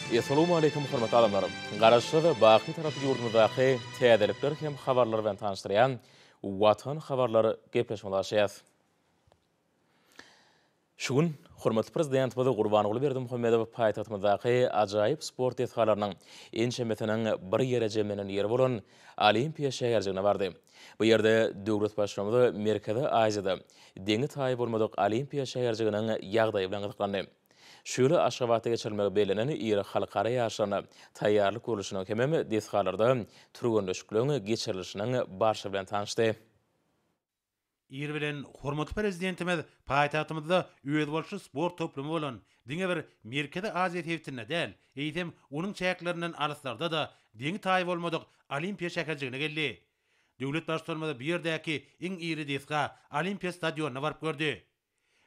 Essalawmaleýkim hormatly adamlar! Garaşsyz, baky Taraply ýurdumyzdaky täzelikler hem habarlar bilen tanyşdyrýan Watan habarlar gepleşigimize başlaýas. Şu gün hormatly Prezidentimiz Gurbanguly Berdimuhamedow paýtagtymyzdaky ajaýyp sport desgalarynyň ençemesiniň bir ýere jemlenen ýeri bolan Olimpiýa şäherjigine bardy. Bu ýerde döwlet Baştutanymyz Merkezi Aziýada deňi-taýy bolmadyk Olimpiýa şäherjiginiň ýagdaýy bilen gyzyklandy. Şu ýyl Aşgabatda geçirilmegi bellenen iri halkara ýaryşlaryna taýýarlyk görlüşiniň hemem desgalarda türgenleşikleriň geçirilişiniň barşy bilen tanyşdy. Ir bilen hormatly Prezidentimiz paýtagtymyzda özboluşly sport toplumy bolan, diňe bir Merkezi Aziýa sebitinde däl, eýsem, onuň çäklerinden alyslarda-da deňi-taýy bolmadyk Olimpiýa şäherjigine geldi. Döwlet Baştutanymyz bu ýerdäki iň iri desga, Olimpiýa stadionyna baryp gördi.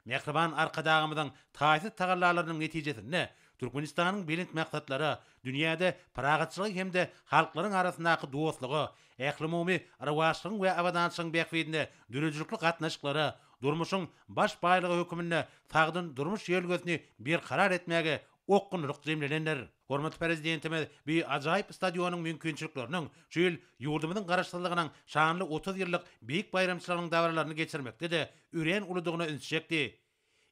Mähriban Arkadagymyzyň taýsyz tagallalarynyň netijesinde Türkmenistanyň belent maksatlara, dünýäde parahatçylygy hem-de halklaryň arasyndaky dostluga, ählumumy rowaçlygyň we abadançylygyň bähbidine döredijilikli gatnaşyklara, durmuşyň baş baýlygy höküminde sagdyn durmuş ýörelgesini berkarar etmäge okgunlylyk jemlenendir. Hormatly Prezidentimiz bu ajaýyp stadionyň mümkinçilikleriniň şu ýyl ýurdumyzyň Garaşsyzlygynyň şanly 30 ýyllyk beýik baýramçylygynyň dabaralaryny geçirmekde-de örän uludygyna ünsi çekdi.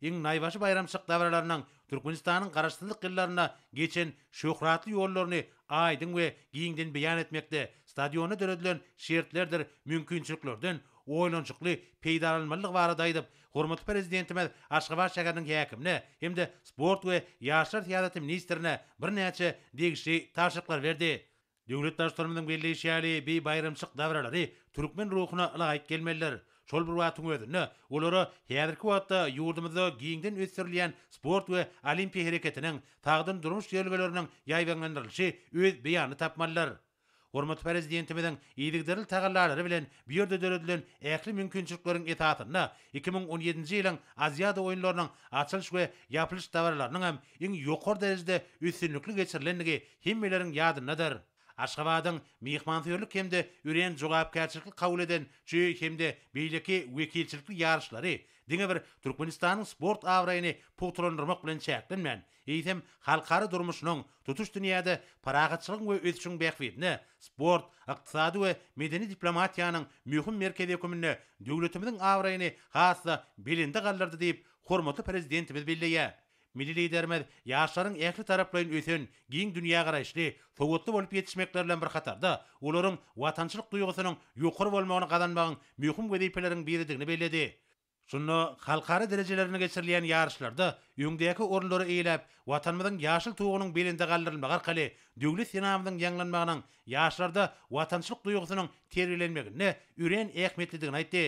Iň naýbaşy baýramçylyk dabaralarynyň Türkmenistanyň Garaşsyzlyk ýyllarynda geçen şöhratly ýollaryny aýdyň we giňden beýan etmekde stadionda döredilen şertlerdir mümkinçiliklerden oýlanyşykly peýdalanmalydygy barada aýdyp, Hormatly Prezidentimiz Aşgabat şäheriniň häkimine hem-de sport we ýaşlar syýasaty ministrine birnäçe degişli tabşyryklary berdi. Döwlet Baştutanymyzyň belleýşi ýaly, bi baýramçylyk dabaralary türkmen ruhuna ylaýyk gelmelidir. Şol bir wagtyň özünde, olara häzirki wagtda ýurdumyzda giňden ösdürilýän sport we olimpiýa hereketiniň, sagdyn durmuş ýörelgeleriniň ýaýbaňlandyrylyşy öz beýanyny tapmalydyr. Hormatly Prezidentimiziň yzygiderli tagallalary bilen bu ýerde döredilen ähli mümkinçilikleriň esasynda 2017-nji ýylyň Aziada oýunlarynyň açylyş we ýapylyş dabaralarynyň hem iň ýokary derejede üstünlikli geçirilendigi hemmeleriň ýadyndadyr. Aşgabadyň myhmansöýerlik hem-de örän jogapkärçilikli kabul eden şu hem-de beýleki wekilçilikli ýaryşlary diňe bir Türkmenistanyň sport abraýyny pugtalandyrmak bilen çäklenmän, eýsem, halkara durmuşynyň, tutuş dünýäde parahatçylygyň we ösüşiň bähbidine sport, ykdysady we medeni diplomatiýanyň möhüm merkezi höküminde döwletimiziň abraýyny has-da belende galdyrdy diýip, hormatly Prezidentimiz belleýär. Milli Liderimiz ýaşlaryň ähli taraplaýyn ösen, giň dünýägaraýyşly, sowatly bolup ýetişmekleri bilen bir hatarda, olaryň watançylyk duýgusynyň ýokary bolmagyny gazanmagyň möhüm wezipeleriň biridigini belledi. Şunda halkara derejelerinde geçirilýän ýaryşlarda öňdäki orunlary eýeläp, Watanymyzyň ýaşyl Tugunyň belende galdyrylmagy arkaly Döwlet senamyzyň ýaňlanmagynyň ýaşlarda watançylyk duýgusynyň terbiýelenmeginde örän ähmiýetlidigini aýtdy.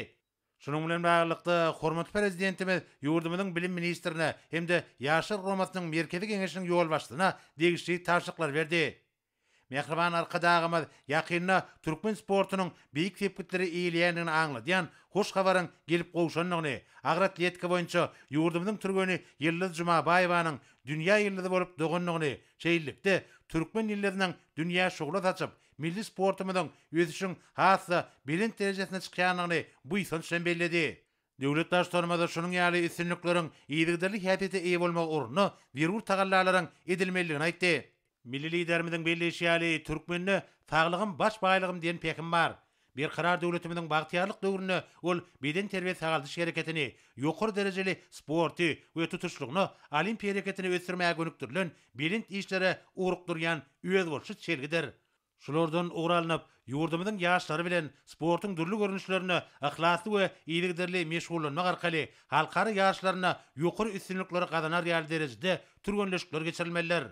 Şunuň bilen baglylykda, hormatly Prezidentimiz ýurdumyzyň bilim ministrine hem-de Ýaşlar guramasynyň Merkezi Geňeşiniň ýolbaşçysyna degişli tabşyryklary berdi. Mähriban Arkadagymyz ýakynda türkmen sportunyň beýik sepgitleri eýeleýändigini aňladýan hoş habaryň gelip gowşandygyny, agyr atletika boýunça ýurdumyzyň türgeni Ýyldyz Jumabaýewanyň dünýä ýyldyzy bolup dogandygyny, şeýlelikde, türkmen ýyldyzynyň dünýä şugla saçyp, milli sportumyzyň ösüşiň has-da belent derejesine çykýandygyny buýsanç bilen belledi. Döwlet Baştutanymyz şunuň ýaly üstünlikleriň yzygiderli häsiýete eýe bolmagy ugrunda zerur tagallalaryň edilmelidigini aýtdy. Milli Liderimiziň belleýşi ýaly, türkmende Saglygym baş baýlygym diýen pähim bar. Berkarar döwletimiziň bagtyýarlyk döwründe ol bedenterbiýe-sagaldyş hereketini, ýokary derejeli sporty we tutuşlygyna olimpiýa hereketini ösdürmäge gönükdirilen belent işlere ugrukdyrýan özboluşly çelgidir. Şulardan ugur alnyp, ýurdumyzyň ýaşlary bilen sportuň dürli görnüşlerinde yhlasly we yzygiderli meşgullanmak arkaly halkara ýaryşlarynda ýokary üstünlikleri gazanar ýaly derejede türgenleşikler geçirilmelidir.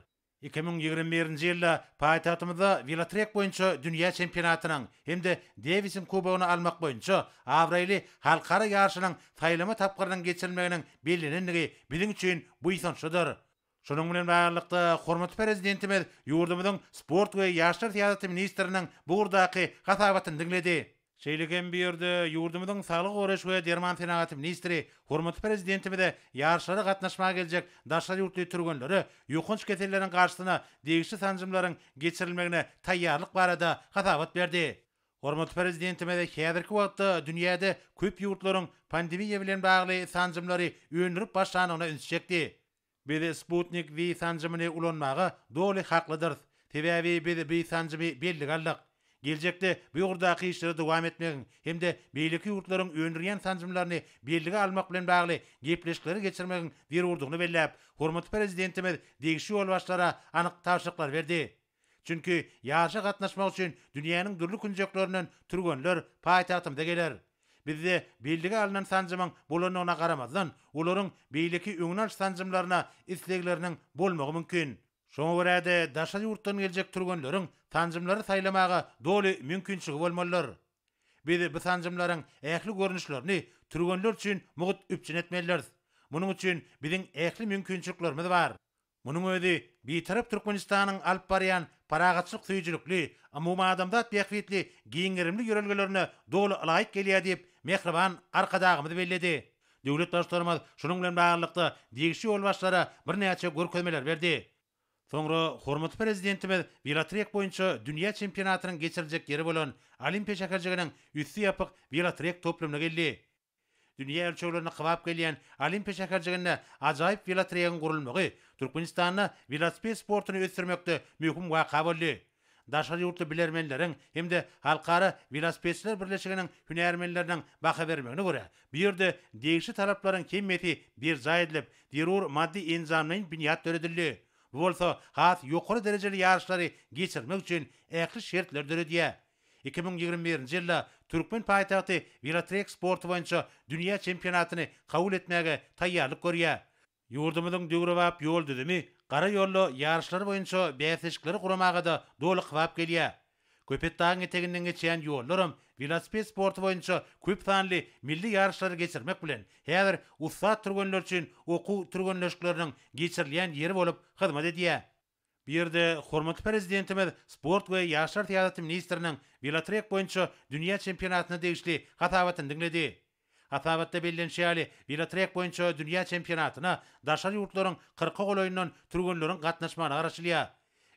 2021-nji ýylda paýtagtymyzda welotrek boýunça dünýä çempionatynyň hem-de Dewisiň kubogyny almak boýunça abraýly halkara ýaryşynyň saýlama tapgyrynyň geçirilmeginiň bellenendigi biziň üçin buýsançlydyr. Şunuň bilen baglylykda, hormatly Prezidentimiz ýurdumyzyň sport we ýaşlar syýasaty ministriniň bu ugurdaky hasabatyny diňledi. Şeýle hem bu ýerde ýurdumyzyň saglygy goraýyş we derman senagaty ministri hormatly Prezidentimize ýaryşlara gatnaşmaga geljek daşary ýurtly türgenlere ýokanç keselleriň garşysyna degişli sanjymlaryň geçirilmegine taýýarlyk barada hasabat berdi. Hormatly Prezidentimiz häzirki wagtda dünýäde köp ýurtlaryň pandemiýa bilen bagly sanjymlary öndürip başlandygyna ünsi çekdi. Biz Sputnik V sanjymyny ulanmaga doly haklydyrys. Sebäbi biz bu sanjymy bellige aldyk. Geljekde bu ugurdaky işleri dowam etmegiň hem-de beýleki ýurtlaryň öndürýän sanjymlaryny bellige almak bilen bagly gepleşikleri geçirmegiň zerurdygyny belläp, hormatly Prezidentimiz degişli ýolbaşçylara anyk tabşyryklary berdi. Çünki ýaryşa gatnaşmak üçin dünýäniň dürli künjeklerinden türgenler paýtagtymyza geler. Bizde bellige alnan sanjymyň bolandygyna garamazdan, olaryň beýleki öňüni alyş sanjymlaryna islegleriniň bolmagy mümkin. Şoňa görä-de, daşary ýurtdan geljek türgenleriň sanjymlary saýlamaga doly mümkinçiligi bolmalydyr. Biz bu sanjymlaryň ähli görnüşlerini türgenler üçin mugt üpjün etmelidiris. Munuň üçin biziň ähli mümkinçiliklerimiz bar. Munuň özi Bitarap Türkmenistanyň alyp barýan parahatçylyk söýüjilikli, umumadamzat bähbitli giň gerimli ýörelgelerine doly ylaýyk gelýär diýip, mähriban Arkadagymyz belledi. Döwlet Baştutanymyz şunuň bilen baglylykda, degişli ýolbaşçylara birnäçe görkezmeleri berdi. Soňra hormatly Prezidentimiz welotrek boýunça dünýä çempionatynyň geçiriljek ýeri bolan Olimpiýa şäherjiginiň üsti ýapyk welotrek toplumyna geldi. Dünýä ölçeglerine kybap gelýän Olimpiýa şäherjiginde ajaýyp welotregiň gurulmagy Türkmenistanda welosiped sportuny ösdürmekde möhüm waka boldy. Daşary ýurtly bilermenleriň hem-de Halkara welosipedçiler birleşiginiň hünärmenleriniň baha bermegine görä, bu ýerde degişli talaplaryň hemmesi berjaý edilip, zerur maddy-enjamlaýyn binýat döredildi. Bu bolsa has ýokary derejeli ýaryşlary geçirmek üçin ähli şertleri döredýär. 2021-nji ýylda türkmen paýtagty welotrek sporty boýunça dünýä çempionatyny kabul etmäge taýýarlyk görýär. Ýurdumyzyň döwrebap ýol düzümi gara ýolda ýaryşlar boýunça bäsleşikleri guramaga-da doly kybap gelýär. Köpetdagyň eteginden geçýän ýollaram welosiped sporty boýunça köp sanly milli ýaryşlary geçirmek bilen, häzir ussat türgenler üçin okuw türgenleşikleriniň geçirilýän ýeri bolup hyzmat edýär. Bu ýerde hormatly Prezidentimiz sport we ýaşlar syýasaty ministriniň welotrek boýunça dünýä çempionatyna degişli hasabatyny diňledi. Hasabatda bellenişi ýaly, welotrek boýunça dünýä çempionatyna daşary ýurtlaryň kyrka golaýyndan türgenleriň gatnaşmagyna garaşylýar.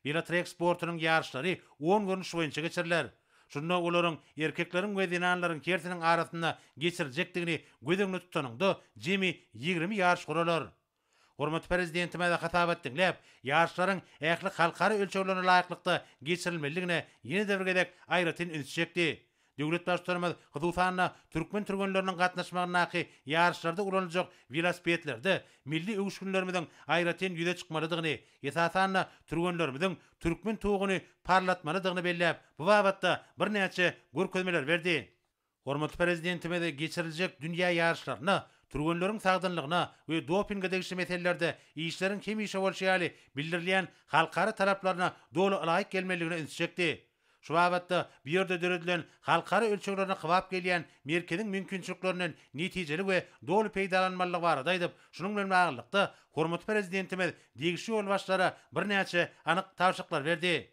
Welotrek sportunyň ýaryşlary on görnüş boýunça geçiriler. Şunda olaryň erkekleriň we zenanlaryň hersiniň arasynda geçiriljekdigini göz öňünde tutanyňda, jemi 20 ýaryş guralar. Hormatly Prezidentimiz hasabat diňläp, ýaryşlaryň ähli halkara ölçeglerine laýyklykda geçirilmelidigine ýene-de bir gezek aýratyn ünsi çekdi. Döwlet Baştutanymyz, hususan-da, türkmen türgenleriniň gatnaşmagyndaky ýaryşlarda ulanyljak welosipedlerde milli öwüşginlerimiziň aýratyn ýüze çykmalydygyny, esasan-da, türgenlerimiziň türkmen tuguny parlatmalydygyny belläp, bu babatda birnäçe görkezmeleri berdi. Hormatly Prezidentimiz geçiriljek dünýä ýaryşlarynda türgenleriň sagdynlygyna we dopinge degişli meselelerde işleriň hemişe bolşy ýaly bildirilýän halkara talaplaryna doly ylaýyk gelmelidigine ünsi çekdi. Şu babatda bu ýerde döredilen halkara ölçeglerine kybap gelýän merkeziň mümkinçiliklerinden netijeli we doly peýdalanmalydygy barada aýdyp, şunuň bilen baglylykda, hormatly Prezidentimiz degişli ýolbaşçylara birnäçe anyk tabşyryklary berdi.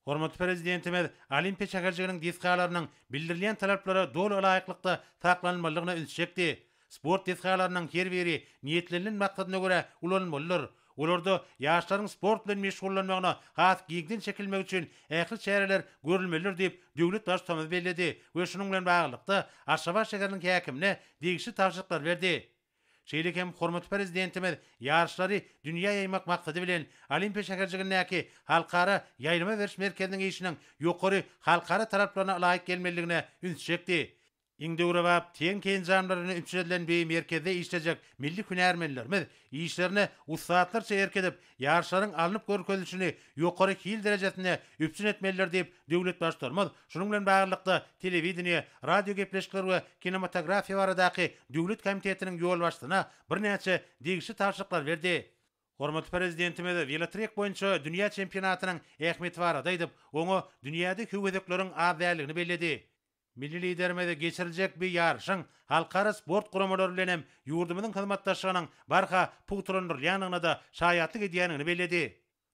Hormatly Prezidentimiz Olimpiýa şäherjiginiň desgalarynyň bildirilýän talaplara doly ylaýyklykda saklanylmalydygyna ünsi çekdi. Sport desgalarynyň her biri niýetlenilen maksadyna görä ulanylmalydyr. Olarda ýaşlaryň sport bilen meşgullanmagyna has giňden çekilmegi üçin ähli çäreler görülmelidir diýip, döwlet Baştutanymyz belledi we şunuň bilen baglylykda, Aşgabat şäheriniň häkimine degişli tabşyryklary berdi. Şeýle hem hormatly Prezidentimiz ýaryşlary dünýä ýaýmak maksady bilen, Olimpiýa şäherjigindäki Halkara ýaýlyma beriş merkeziniň işiniň ýokary halkara talaplaryna ylaýyk gelmelidigine ünsi çekdi. Iň döwrebap tehniki enjamlar bilen üpjün edilen bu merkezde işlejek milli hünärmenlerimiz işlerine ussatlarça erk edip, ýaryşlaryň alnyp görkezilişini ýokary hil derejesinde üpjün etmelidir diýip, döwlet Baştutanymyz şunuň bilen baglylykda, Telewideniýe, radiogepleşikler we kinematografiýa baradaky döwlet komitetiniň ýolbaşçysyna birnäçe degişli tabşyryklary berdi. Hormatly Prezidentimiz welotrek boýunça dünýä çempionatynyň ähmiýeti barada aýdyp, oňa dünýäde höwesekleriň az däldigini belledi. Milli Liderimiz geçiriljek bu ýaryşyň halkara sport guramalary bilen hem ýurdumyzyň hyzmatdaşlygynyň barha pugtalandyrylýandygyna-da şaýatlyk edýändigini belledi.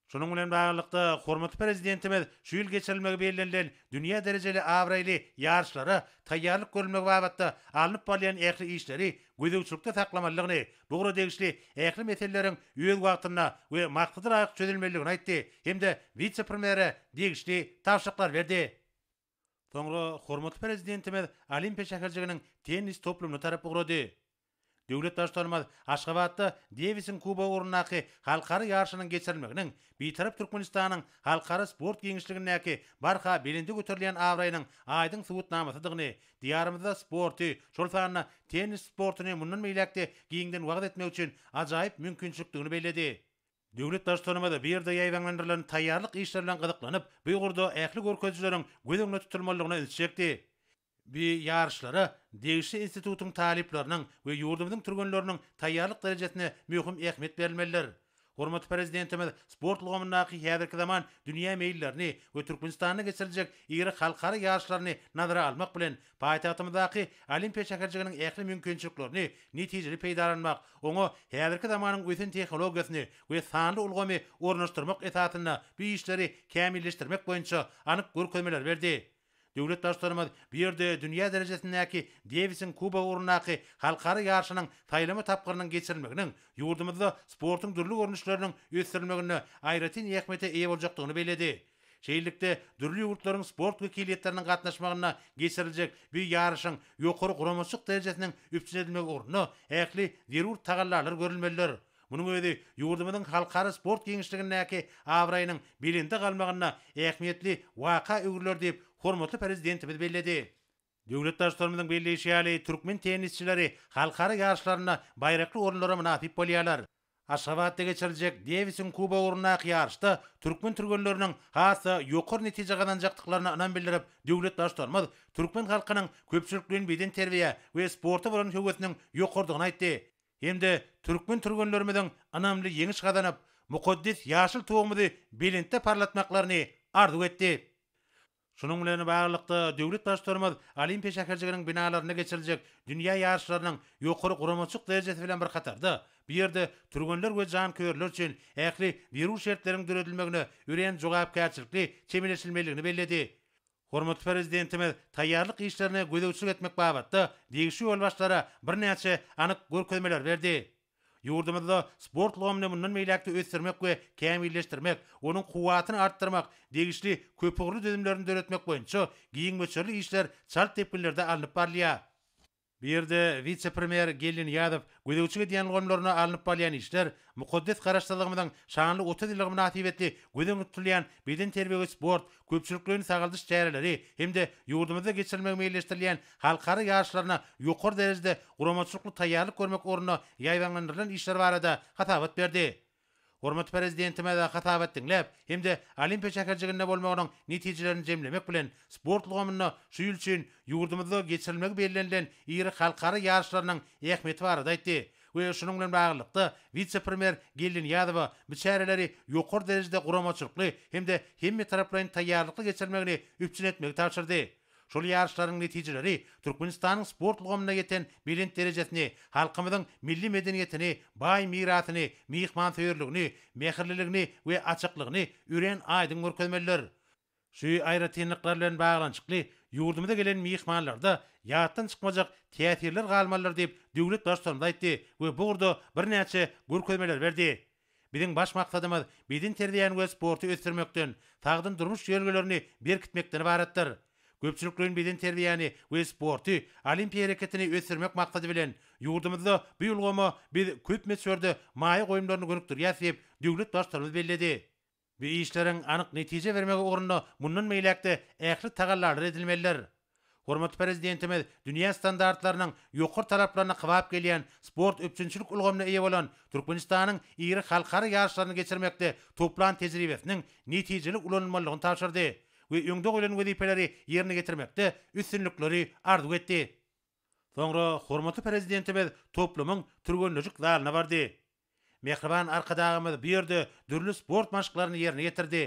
Şunuň bilen baglylykda, hormatly Prezidentimiz şu ýyl geçirilmegi bellenilen dünýä derejeli abraýly ýaryşlara taýýarlyk görülmegi babatda alnyp barylýan ähli işleri gözegçilikde saklamalydygyny, bu ugra degişli ähli meseleleriň öz wagtynda we maksada laýyk çözülmelidigini aýtdy hem-de wise-premýere degişli tabşyryklary berdi. Soňra hormatly Prezidentimiz Olimpiýa şäherjiginiň tennis toplumyna tarap ugrady. Döwlet Baştutanymyz Aşgabatda Dewisiň kubogy ugrundaky halkara ýaryşynyň geçirilmeginiň Bitarap Türkmenistanyň halkara sport giňişligindäki barha belende göterilýän abraýynyň aýdyň subutnamasydygyny, Diýarymyzda sporty, şol sanda tennis sportuny mundan beýläk-de giňden wagyz etmek üçin ajaýyp mümkinçilikdigini belledi. Döwlet Baştutanymyz bu ýerde ýaýbaňlandyrylan taýýarlyk işleri bilen gyzyklanyp, bu ugurda ähli görkezijileriň göz öňünde tutulmalydygyna ünsi çekdi. Bu ýaryşlara degişli institutyň talyplarynyň we ýurdumyzyň türgenleriniň taýýarlyk derejesine möhüm ähmiýet berilmelidir. Hormatly Prezidentimiz sport ulgamyndaky häzirki zaman dünýä meýillerini we Türkmenistanda geçiriljek iri halkara ýaryşlaryny nazara almak bilen, paýtagtymyzdaky Olimpiýa şäherjiginiň ähli mümkinçiliklerini netijeli peýdalanmak, oňa häzirki zamanyň ösen tehnologiýasyny we sanly ulgamy ornaşdyrmak esasynda bu işleri kämilleşdirmek boýunça anyk görkezmeleri berdi. Döwlet Baştutanymyz bu ýerde dünýä derejesindäki Dewisiň kubogy ugrundaky halkara ýaryşynyň saýlama tapgyrynyň geçirilmeginiň ýurdumyzda sportuň dürli görnüşleriniň ösdürilmeginde aýratyn ähmiýete eýe boljakdygyny belledi. Şeýlelikde, dürli ýurtlaryň sport wekiliýetleriniň gatnaşmagynda geçiriljek bu ýaryşyň ýokary guramaçylyk derejesiniň üpjün edilmegi ugrunda ähli zerur tagallalar görülmelidir. Munuň özi ýurdumyzyň halkara sport giňişligindäki abraýynyň belende galmagynda ähmiýetli waka öwrüler diýip, hormatly Prezidentimiz belledi. Döwlet Baştutanymyzyň belleýşi ýaly, türkmen tennisçileri halkara ýaryşlarynda baýrakly orunlara mynasyp bolýarlar. Aşgabatda geçiriljek Dewisiň kubogy ugrundaky ýaryşda türkmen türgenleriniň has-da ýokary netije gazanjakdyklaryna ynam bildirip, döwlet Baştutanymyz türkmen halkynyň köpçülikleýin bedenterbiýä we sporta bolan höwesiniň ýokarydygyny aýtdy. Hem-de türkmen türgenlerimiziň ynamly ýeňiş gazanyp, mukaddes ýaşyl Tugumyzy belentde parlatmaklaryny arzuw etdi. Şunuň bilen baglylykda, döwlet Baştutanymyz Olimpiýa şäherjiginiň binalarynda geçiriljek dünýä ýaryşlarynyň ýokary guramaçylyk derejesi bilen bir hatarda, bu ýerde türgenler we janköýerler üçin ähli zerur şertleriň döredilmegine örän jogapkärçilikli çemeleşilmelidigini belledi. Hormatly Prezidentimiz taýýarlyk işlerine gözegçilik etmek babatda degişli ýolbaşçylara birnäçe anyk görkezmeleri berdi. Ýurdumyzda sport ulgamyny mundan beýläk-de ösdürmek we kämilleşdirmek, onuň kuwwatyny artdyrmak, degişli köpugurly düzümlerini döretmek boýunça giň möçberli işler çalt depginlerde alnyp barylýar. Bu ýerde wise-premýer Geldi Nyýazow gözegçilik edýän ulgamlarynda alnyp barylýan işler, mukaddes Garaşsyzlygymyzyň şanly 30 ýyllygy mynasybetli göz öňünde tutulýan bedenterbiýe we sport, köpçülikleýin sagaldyş çäreleri hem-de ýurdumyzda geçirilmegi meýilleşdirilýän halkara ýaryşlaryna ýokary derejede guramaçylykly taýýarlyk görmek ugrunda ýaýbaňlandyrylan işler barada hasabat berdi. Hormatly Prezidentimiz hasabat diňläp hem-de Olimpiýa şäherjiginde bolmagynyň netijelerini jemlemek bilen, sport ulgamynda şu ýyl üçin ýurdumyzda geçirilmegi bellenilen iri halkara ýaryşlarynyň ähmiýeti barada aýtdy we şunuň bilen baglylykda, wise-premýer Geldi Nyýazowa bu çäreleri ýokary derejede guramaçylykly hem-de hemmetaraplaýyn taýýarlykly geçirilmegini üpjün etmegi tabşyrdy. Şol ýaryşlaryň netijeleri Türkmenistanyň sport ulgamynda ýeten belent derejesini, halkymyzyň milli medeniýetini, baý mirasyny, myhmansöýerligini, mähirliligini we açyklygyny örän aýdyň görkezmelidir. Şu aýratynlyklar bilen baglanyşykly ýurdumyza gelen myhmanlarda ýatdan çykmajak täsirler galmalydyr diýip, döwlet Baştutanymyz aýtdy we bu ugurda birnäçe görkezmeleri berdi. Biziň baş maksadymyz bedenterbiýäni we sporty ösdürmekden, sagdyn durmuş ýörelgelerini berkitmekden ybaratdyr. Köpçülikleýin bedenterbiýäni we sporty, olimpiýa hereketini ösdürmek maksady bilen, ýurdumyzda bu ulgama biz köp möçberde maýa goýumlaryny gönükdirýäris diýip, döwlet Baştutanymyz belledi. Bu işleriň anyk netije bermegi ugrunda mundan beýläk-de ähli tagallalar edilmelidir. Hormatly Prezidentimiz dünýä standartlarynyň ýokary talaplaryna kybap gelýän sport üpjünçilik ulgamyna eýe bolan Türkmenistanyň iri halkara ýaryşlaryny geçirmekde toplan tejribesiniň netijeli ulanylmalydygyny tabşyrdy we öňde goýlan wezipeleri ýerine ýetirmekde üstünlikleri arzuw etdi. Soňra hormatly Prezidentimiz toplumyň türgenleşik zalyna bardy. Mähriban Arkadagymyz bu ýerde dürli sport maşklaryny ýerine ýetirdi.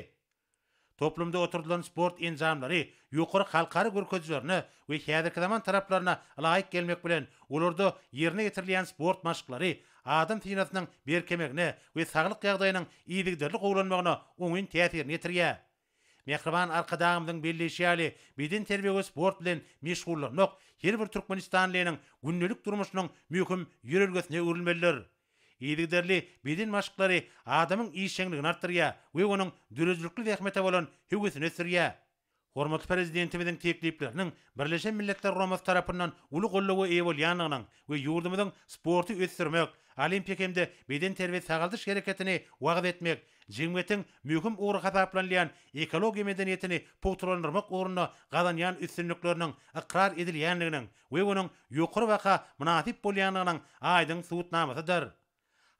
Toplumda oturdylan sport enjamlary ýokary halkara görkezijilerine we häzirki zaman talaplaryna ylaýyk gelmek bilen, olarda ýerine ýetirilýän sport maşklary adam synasynyň berkemegine we saglyk ýagdaýynyň yzygiderli gowulanmagyna oňyn täsirini ýetirýär. Mähriban Arkadagymyzyň belleýşi ýaly, bedenterbiýe we sport bilen meşgullanmak her bir türkmenistanlynyň gündelik durmuşynyň möhüm ýörelgesine öwrülmelidir. Yzygiderli beden maşklary adamyň işjeňligini artdyrýar we onuň döredijilikli zähmete bolan höwesini ösdürýär. Hormatly Prezidentimiziň teklipleriniň Birleşen Milletler Guramasy tarapyndan uly goldawa eýe bolýandygynyň we ýurdumyzyň sporty ösdürmek, olimpiýa hem-de bedenterbiýe-sagaldyş hereketini wagyz etmek, jemgyýetiň möhüm ugry hasaplanylýan ekologiýa medeniýetini pugtalandyrmak ugrunda gazanýan üstünlikleriniň ykrar edilýändiginiň we onuň ýokary baha mynasyp bolýandygynyň aýdyň subutnamasydyr.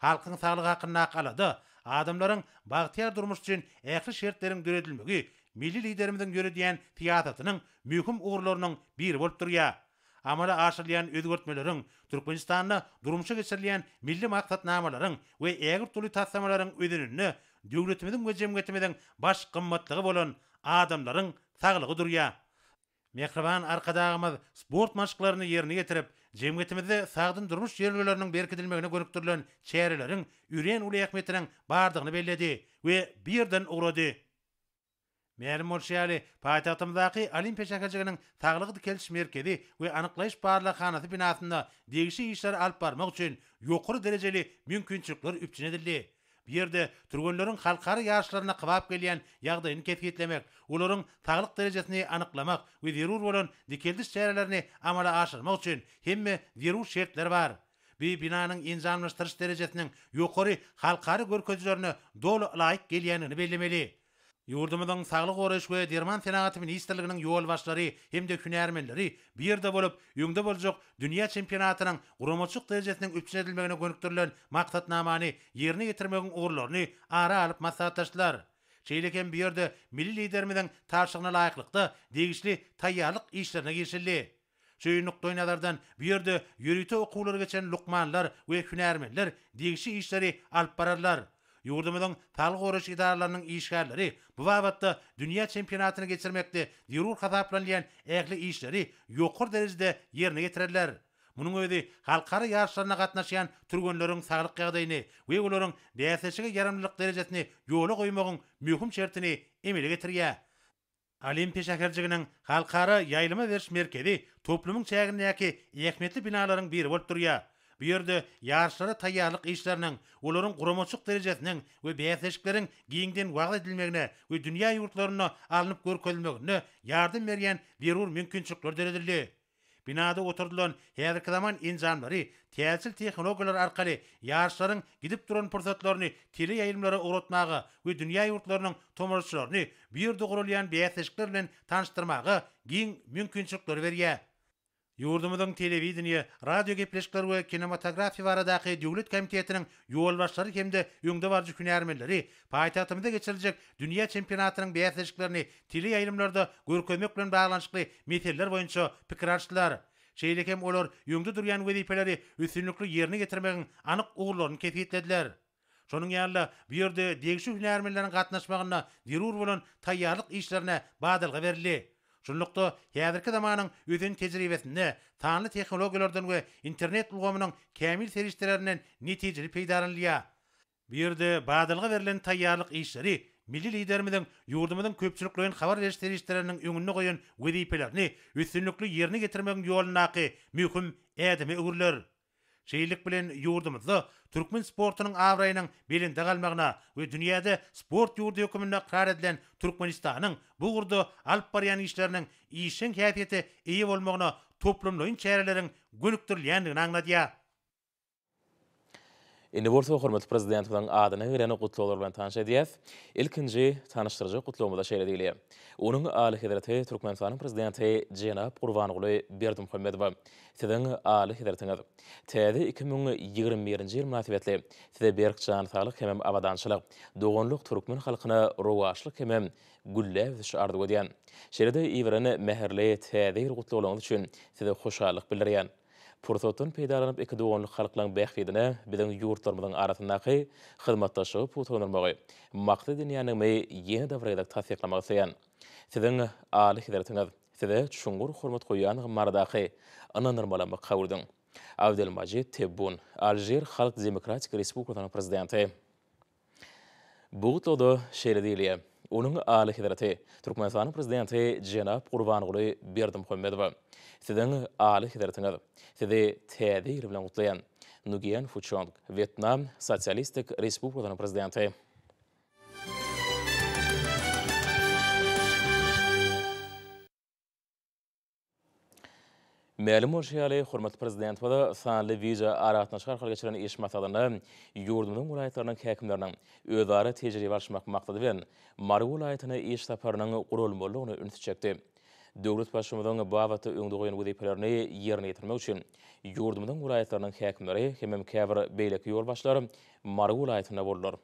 Halkyň saglygy hakyndaky alada, adamlaryň bagtyýar durmuşy üçin ähli şertleriň döredilmegi milli Liderimiziň ýöredýän syýasatynyň möhüm ugurlarynyň biri bolup durýar. Amala aşyrylýan özgertmeleriň, Türkmenistanda durmuşa geçirilýän milli maksatnamalaryň we ägirt uly taslamalaryň özeninde döwletimiziň we jemgyýetimiziň baş gymmatlygy bolan adamlaryň saglygy durýar. Mähriban Arkadagymyz sport maşklaryny ýerine ýetirip, jemgyýetimizde sagdyn durmuş ýörelgeleriniň berkidilmegine gönükdirilen çäreleriň örän uly ähmiýetiniň bardygyny belledi we bu ýerden ugrady. Mälim bolşy ýaly, paýtagtymyzdaky Olimpiýa şäherjiginiň Saglygy dikeldiş merkezi we anyklaýyş barlaghanasy binasynda degişli işleri alyp barmak üçin ýokary derejeli mümkinçilikler üpjün edildi. Bu ýerde türgenleriň halkara ýaryşlaryna kybap gelýän ýagdaýyny kesgitlemek, olaryň saglyk derejesini anyklamak we zerur bolan dikeldiş çärelerini amala aşyrmak üçin hemme zerur şertler bar. Bu binanyň enjamlaşdyryş derejesiniň ýokary halkara görkezijilerine doly ylaýyk gelýändigini bellemeli. Ýurdumyzyň Saglygy goraýyş we derman senagaty ministrliginiň ýolbaşçylary hem-de hünärmenleri bu ýerde bolup, öňde boljak dünýä çempionatynyň guramaçylyk derejesiniň üpjün edilmegine gönükdirilen maksatnamany ýerine ýetirmegiň ugurlaryny ara alyp maslahatlaşdylar. Şeýle hem bu ýerde milli Liderimiziň tabşyrygyna laýyklykda degişli taýýarlyk işlerine girişildi. Şu nukdaýnazardan bu ýerde ýörite okuwlary geçen lukmanlar we hünärmenler degişli işleri alyp bararlar. Ýurdumyzyň saglygy goraýyş edaralarynyň işgärleri bu babatda dünýä çempionatyny geçirmekde zerur hasaplanylýan ähli işleri ýokary derejede ýerine ýetirerler. Munuň özi halkara ýaryşlaryna gatnaşýan türgenleriň saglyk ýagdaýyny we olaryň bäsleşige ýaramlylyk derejesini ýola goýmagyň möhüm şertini emele getirýär. Olimpiýa şäherjiginiň Halkara ýaýlyma beriş merkezi toplumyň çägindäki ähmiýetli binalaryň biri bolup durýar. Bu ýerde ýaryşlara taýýarlyk işleriniň, olaryň guramaçylyk derejesiniň we bäsleşikleriň giňden wagyz edilmegine we dünýä ýurtlarynda alnyp görkezilmegine ýardam berýän zerur mümkinçilikler döredildi. Binada oturdylan häzirki zaman enjamlary täzeçil tehnologiýalar arkaly ýaryşlaryň gidip duran pursatlaryny teleýaýlymlara ugratmaga we dünýä ýurtlarynyň tomaşaçylaryny bu ýerde guralýan bäsleşikler bilen tanyşdyrmaga giň mümkinçilikleri berýär. Ýurdumyzyň Telewideniýe, radiogepleşikler we kinematografiýa baradaky döwlet komitetiniň ýolbaşçylary hem-de öňdebaryjy hünärmenleri paýtagtymyzda geçiriljek dünýä çempionatynyň bäsleşiklerini teleýaýlymlarda görkezmek bilen baglanyşykly meseleler boýunça pikir alyşdylar. Şeýle hem olar öňde durýan wezipeleri üstünlikli ýerine ýetirmegiň anyk ugurlaryny kesgitlediler. Şonuň ýaly-da, bu ýerde degişli hünärmenleriň gatnaşmagynda zerur bolan taýýarlyk işlerine badalga berildi. Şunlukda, häzirki zamanyň ösen tejribesinde sanly tehnologiýalardan we internet ulgamynyň kämil serişdelerinden netijeli peýdalanylýar. Bu ýerde badalga berlen taýýarlyk işleri milli Liderimiziň ýurdumyzyň köpçülikleýin habar beriş serişdeleriniň öňünde goýan wezipelerini üstünlikli ýerine ýetirmegiň ýolundaky möhüm ädime öwrüler. Şeýlelik bilen, ýurdumyzda türkmen sportunyň abraýynyň belende galmagyna we dünýäde sport ýurdy höküminde ykrar edilen Türkmenistanyň bu ugurda alyp barýan işleriniň işjeň häsiýete eýe bolmagyna toplumlaýyn çäreleriň gönükdirilýändigini aňladýar. Indi bolsa hormatly Prezidentimiziň adyna gelen gutlaglar bilen tanyş edýäs. Ilkinji tanyşdyrjak gutlagymyzda şeýle diýilýär. Onuň Alyhezreti Türkmenistanyň Prezidenti jenap Gurbanguly Berdimuhamedowa Siziň Alyhezretiňiz, täze 2021-nji ýyl mynasybetli Size berk jan saglyk hemem abadançylyk, doganlyk türkmen halkyna rowaçlyk hemem gülläp ösüş arzuw edýän. Şeýle-de iberen mähirli Täze ýyl gutlaglaryňyz üçin Size hoşallyk bildirýän. Pursatdan peýdalanyp iki doganlyk halklaryň bähbidine biziň ýurtlarymyzyň arasyndaky hyzmatdaşlygy pugtalandyrmagy maksat edinýändigimi ýene-de bir gezek tassyklamak isleýän. Siziň Alyhezretiňiz, Size çuňňur hormat goýýandygym baradaky ynandyrmalamy kabul ediň. Abdelmajid Tebbun, Alžir Halk Demokratik Respublikasynyň Prezidenti. Bu gutlagda şeýle diýilýär, Onuň Alyhezreti, Türkmenistanyň Prezidenti jenap Gurbanguly Berdimuhamedowa, Siziň Alyhezretiňiz, Sizi Täze ýyl bilen gutlaýan. Nguyen Phu Trong, Wýetnam Sosialistik Respublikasynyň Prezidenti. Mälim bolşy ýaly, hormatly Prezidentimiz sanly wideoaragatnaşyk arkaly geçiren iş maslahatynda ýurdumyzyň welaýatlarynyň häkimleriniň özara tejribe alyşmak maksady bilen, Mary welaýatyna iş saparynyň guralmalydygyna ünsi çekdi. Döwlet Baştutanynyň bu babatda öňde goýan wezipelerini ýerine ýetirmek üçin ýurdumyzyň welaýatlarynyň häkimleri hemem käbir beýleki ýolbaşçylar Mary welaýatynda boldular.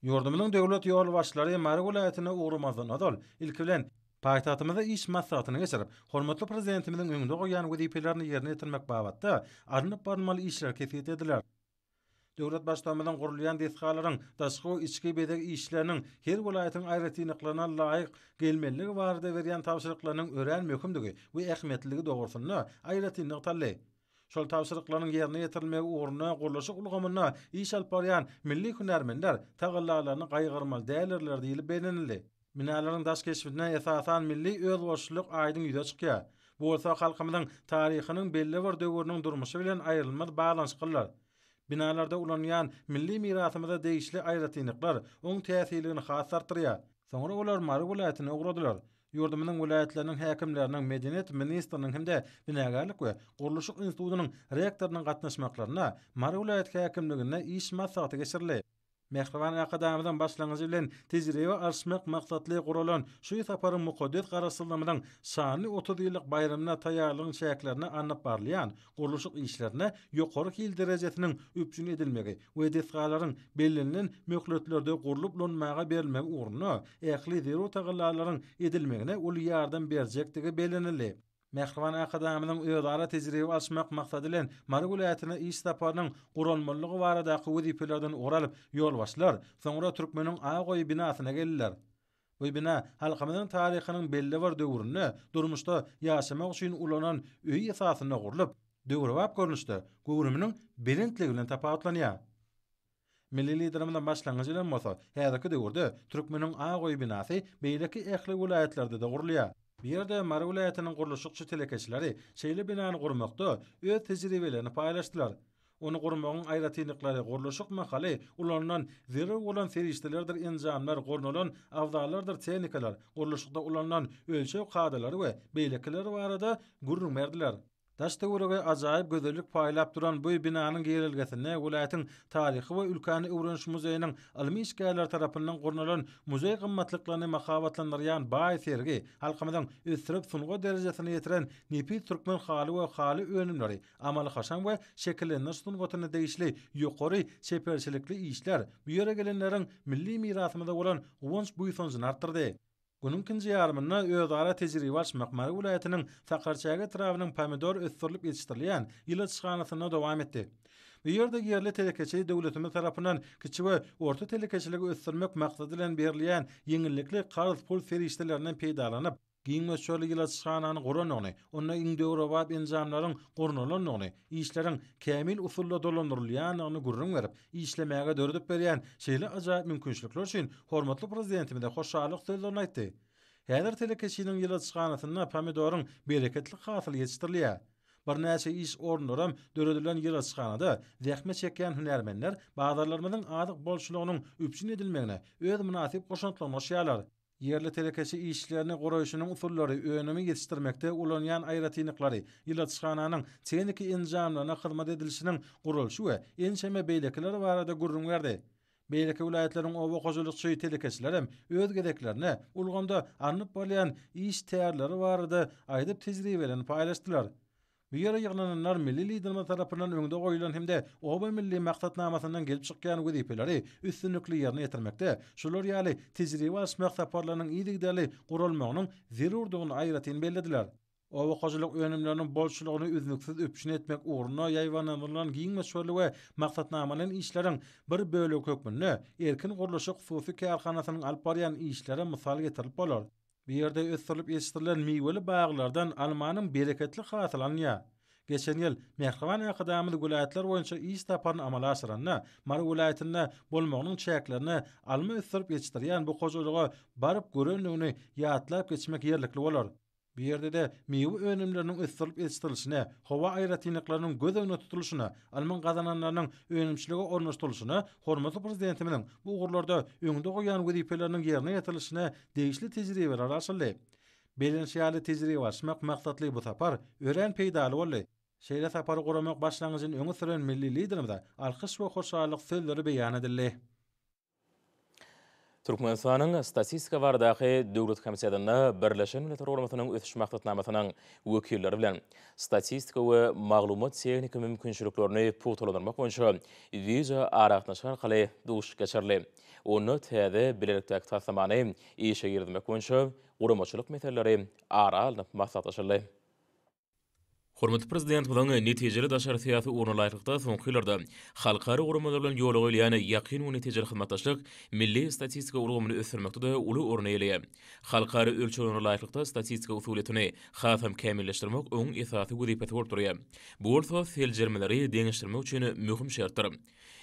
Ýurdumyzyň döwlet ýolbaşçylary Mary welaýatyna ugramazdan ozal, ilki bilen, paýtagtymyzda iş maslahatyny geçirip, hormatly Prezidentimiziň öňde goýýan wezipelerini ýerine ýetirmek babatda alnyp barylmaly işleri kesgitlediler. Döwlet Baştutanymyzyň gurulýan desgalaryň daşky we içki bezeg işleriniň her welaýatyň aýratynlyklaryna laýyk gelmelidigi barada berýän tabşyryklarynyň örän möhümdigi we ähmiýetliligi dogrusynda aýratyn nygtaldy. Şol tabşyryklaryň ýerine ýetirilmegi ugrunda gurluşyk ulgamynda iş alyp barýan milli hünärmenler tagallalaryny gaýgyrmaly däldirler diýlip bellenildi. Binalaryň daş keşbinde esasan milli özboluşlylyk aýdyň ýüze çykýar. Bu bolsa halkymyzyň taryhynyň belli bir döwrüniň durmuşy bilen aýrylmaz baglanyşyklydyr. Binalarda ulanylýan milli mirasymyza degişli aýratynlyklar oň täsirligini has artdyrýar. Soňra olar Mary welaýatyna ugradylar. Ýurdumyzyň welaýatlarynyň häkimleriniň, medeniýet ministriniň hem-de Binagärlik we gurluşyk institutynyň rektorynyň gatnaşmaklarynda Mary welaýat häkimliginde iş maslahaty geçirildi. Mähriban Arkadagymyzyň başlangyjy bilen tejribe alyşmak maksatly guralan şu saparyň mukaddes Garaşsyzlygymyzyň şanly 30 ýyllyk baýramyna taýýarlygyň çäklerinde alnyp barylýan gurluşyk işlerinde ýokary hil derejesiniň üpjün edilmegi we desgalaryň bellenilen möhletlerde gurlup ulanmaga berilmegi ugrunda ähli zerur tagallalaryň edilmegine uly ýardam berjekdigi bellenildi. Mähriban Arkadagymyzyň özara tejribe alyşmak maksady bilen Mary welaýatyna iş saparynyň guralmalydygy baradaky wezipelerden ugur alyp, ýolbaşçylar soňra Türkmeniň ak öýi binasyna geldiler. Bu bina halkymyzyň taryhynyň belli bir döwründe durmuşda ýaşamak üçin ulanan öýi esasynda gurlup, döwrebap görnüşde, göwrüminiň belentligi bilen tapawutlanýar. Milli Liderimiziň başlangyjy bilen bolsa, häzirki döwürde Türkmeniň ak öýi binasy beýleki ähli welaýatlarda-da gurulýar. Bu ýerde Mary welaýatynyň gurluşykçy telekeçileri şeýle binany gurmakda öz tejribelerini paýlaşdylar. Ony gurmagyň aýratynlyklary, gurluşyk mahaly ulanylan zerur bolan serişdelerdir enjamlar, gurnalan abzallardyr tehnikalar, gurluşykda ulanylan ölçeg kadalary we beýlekiler barada gürrüň berdiler. Daş-töwerege ajaýyp gözellik paýlap duran bu binanyň girelgesinde welaýatyň Taryhy we ülkäni öwreniş muzeýiniň ylmy işgärleri tarapyndan gurnalan muzeý gymmatlyklaryny mahabatlandyrýan baý sergi, halkymyzyň ösdürip sungat derejesine ýetiren nepis türkmen haly we haly önümleri, amaly-haşam we şekillendiriş sungatyna degişli ýokary çeperçilikli işler bu ýere gelenleriň milli mirasymyza bolan guwanç-buýsanjyny artdyrdy. Günüň ikinji ýarymynda özara tejribe alyşmak Mary welaýatynyň Sakarçäge etrabynyň pomidor ösdürilip ýetişdirilýän ýyladyşhanasynda dowam etdi. Bu ýerde ýerli telekeçi döwletimiz tarapyndan kiçi we orta telekeçiligi ösdürmek maksady bilen berilýän ýeňillikli karz pul serişdelerinden peýdalanyp, giň möçberli ýyladyşhanany gurandygyny, onda iň döwrebap enjamlaryň gurnalandygyny, işleriň kämil usulda dolandyrylýandygyny gürrüň berip, işlemäge döredip berýän şeýle ajaýyp mümkinçilikler üçin hormatly Prezidentimize hoşallyk sözlerini aýtdy. Häzir telekeçiniň ýyladyşhanasynda pomidoryň bereketli hasyly ýetişdirilýär. Birnäçe iş orunlaram döredilen ýyladyşhanada zähmet çekýän hünärmenler bazarlarymyzyň azyk bolçulygynyň üpjün edilmegine öz mynasyp goşantlaryny goşýarlar. Ýerli telekeçi işlerini guraýşynyň usullary, önümi ýetişdirmekde ulanýan aýratynlyklary, ýyladyşhananyň tehniki enjamlaryna hyzmat edilişiniň guralyşy we ençeme beýlekiler barada gürrüň berdi. Beýleki welaýatlaryň oba hojalykçy telekeçilerem öz gezeklerinde ulgamda alnyp barylýan iş tärleri barada aýdyp tejribelerini paýlaşdylar. Bu ýere ýygnananlar milli Liderimiz tarapyndan öňde goýlan hem-de Oba milli maksatnamasyndan gelip çykýan wezipeleri üstünlikli ýerine ýetirmekde şular ýaly tejribe alyşmak saparlarynyň yzygiderli guralmagynyň zerurdygyny aýratyn bellediler. Oba hojalyk önümleriniň bolçulygyny üznüksiz üpjün etmek ugrunda ýaýbaňlandyrylan giň möçberli we maksatnamalaýyn işleriň bir bölegi hökmünde Erkin gurluşyk hususy kärhanasynyň alyp barýan işleri mysal getirilip bolar. Bu ýerde ösdürilip ýetişdirilen miweli baglardan almanyň bereketli hasyly alynýar. Geçen ýyl mähriban Arkadagymyz welaýatlar boýunça iş saparyny amala aşyranda, Mary welaýatynda bolmagynyň çäklerinde alma ösdürip ýetişdirýän bu hojalyga baryp görendigini ýatlap geçmek ýerlikli bolar. Bu ýerde-de miwe önümleriniň ösdürilip ýetişdirilişine, howa aýratynlyklarynyň göz öňünde tutulyşyna, ylmyň gazananlarynyň önümçilige ornaşdyrylyşyna hormatly Prezidentimiziň bu ugurlarda öňde goýýan wezipeleriniň ýerine ýetirilişine degişli tejribeler alşyldy. Bellenişi ýaly, tejribe alyşmak maksatly bu sapar örän peýdaly boldy. Şeýle sapary guramak başlangyjyny öňe süren milli Liderimize alkyş we hoşallyk sözleri beýan edildi. Türkmenistanyň Statistika baradaky döwlet komitetinde Birleşen Milletler Guramasynyň Ösüş Maksatnamasynyň wekilleri bilen statistika we maglumat-tehniki mümkinçiliklerini pugtalandyrmak boýunça wideo aragatnaşyk arkaly duşuşyk geçirildi. Onda täze bilelikdäki taslamany işe girizmek boýunça guramaçylyk meseleleri ara alnyp maslahatlaşyldy. Hormatly Prezidentimiziň netijeli daşary syýasy ugruna laýyklykda soňky ýyllarda halkara guramalar bilen ýola goýulýan ýakyn we netijeli hyzmatdaşlyk milli statistika ulgamyny ösdürmekde-de uly orun eýeleýär. Halkara ölçeglerine laýyklykda statistika usulyýetini hasam kämilleşdirmek oň esasy wezipesi bolup durýar. Bu bolsa seljermeleri deňeşdirmek üçin möhüm şertdir.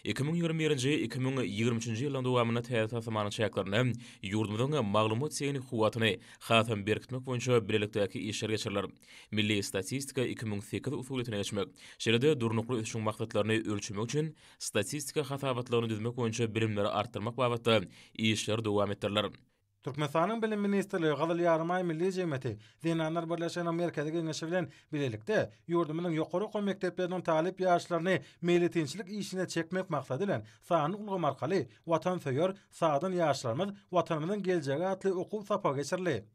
2021-nji, 2023-nji ýyllaryň dowamynda täze taslamanyň çäklerinde ýurdumyzyň maglumat-tehniki kuwwatyny hasam berkitmek boýunça bilelikdäki işler geçiriler. Milli statistika 2008 usulyýetine geçmek, şeýle-de Durnukly ösüşiň maksatlaryny ölçemek üçin statistika hasabatlygyny düzmek boýunça bilimleri artdyrmak babatda işler dowam etdiriler. Türkmenistanyň Bilim ministrligi, Gyzyl Ýarymaý Milli jemgyýeti, Zenanlar birleşiginiň Merkezi Geňeşi bilen bilelikde ýurdumyzyň ýokary okuw mekdepleriniň talyp ýaşlaryny meýletinçilik işine çekmek maksady bilen, sanly ulgam arkaly Watansöýer, sagdyn ýaşlarymyz, Watanymyzyň geljegi atly okuw sapagy geçirildi.